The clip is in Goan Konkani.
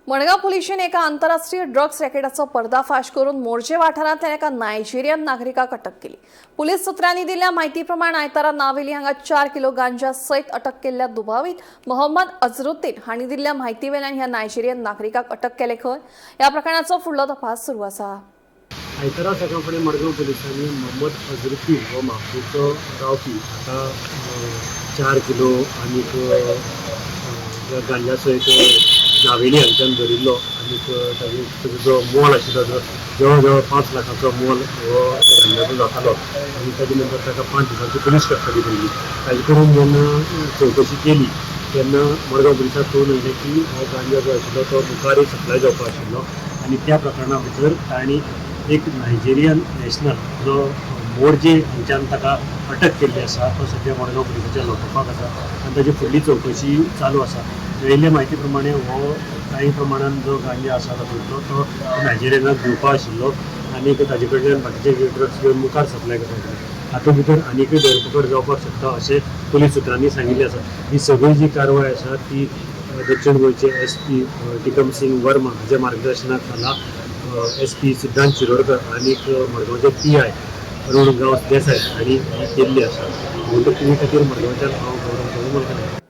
मडगांव पुलिशेन एका आंतरराष्ट्रीय ड्रग्स रॅकेटाचो पर्दाफाश करून मोरजे वाठारांतल्या एका नायजेरियन नागरिकाक अटक केली. पुलीस सुत्रांनी दिल्ल्या म्हायती प्रमाण आयतारा नावेली हांगा 4 किलो गांजा सयत अटक केल्ल्या दुबावीत मोहम्मद अझरुद्दीन हांणी दिल्ल्या म्हायती वेल्यान ह्या नायजेरियन नागरिकाक अटक केले खंय. ह्या प्रकरणाचो फुडलो तपास सुरू आसा. आयतारा सकाळ फुडें मडगांव पुलिसांनी मोहम्मद अझरुद्दीन हो म्हापशेचो रावपी हाका 4 किलो आनीक गांजा सयत नावेली हांगच्यान धरिल्लो आनीक ताजे ताजो जो मोल आशिल्लो तो जवळ जवळ 5 लाखाचो मोल हो गांजाचो जातालो आनी ताजे नंतर ताका 5 दिसांची पुलीस कस्टडी दिल्ली. ताजे कडेन जेन्ना चवकशी केली तेन्ना मडगांव पुलिसांक कळून आयलें की हो गांजा जो आशिल्लो तो मुखारय सप्लाय जावपा आशिल्लो आनी त्या प्रकरणा भितर तांणी एक नायजेरियन नॅशनल जो मोरजे हांगच्यान ताका अटक केल्ली आसा तो सद्या मडगांव पुलिसाच्या लॉकअपाक आसा आनी ताजी फुडली चवकशी चालू आसा. मेळिल्ले म्हायती प्रमाणे हो कांय प्रमाणान जो गांजा आसा तातूंतलो तो नायजेरियनाक दिवपा आशिल्लो आनी ताजे कडल्यान बाकीचे ड्रग्स घेवन मुखार सप्लाय करपाक आशिल्लो. हातूंत भितर आनीकय धरपकड जावपाक शकता अशें पुलीस सुत्रांनी सांगिल्लें आसा. ही सगळी जी कारवाय आसा ती दक्षिण गोंयचे SP Tikam Singh Verma हाच्या मार्गदर्शना खाला SP सिद्धांत शिरोडकर आनीक मडगांवचे PI Arun Gawas Desai हांणी ही केल्ली आसा. गोंयच्या टीव्ही खातीर मडगांवच्यान हांव गौरव प्रभुमलकर.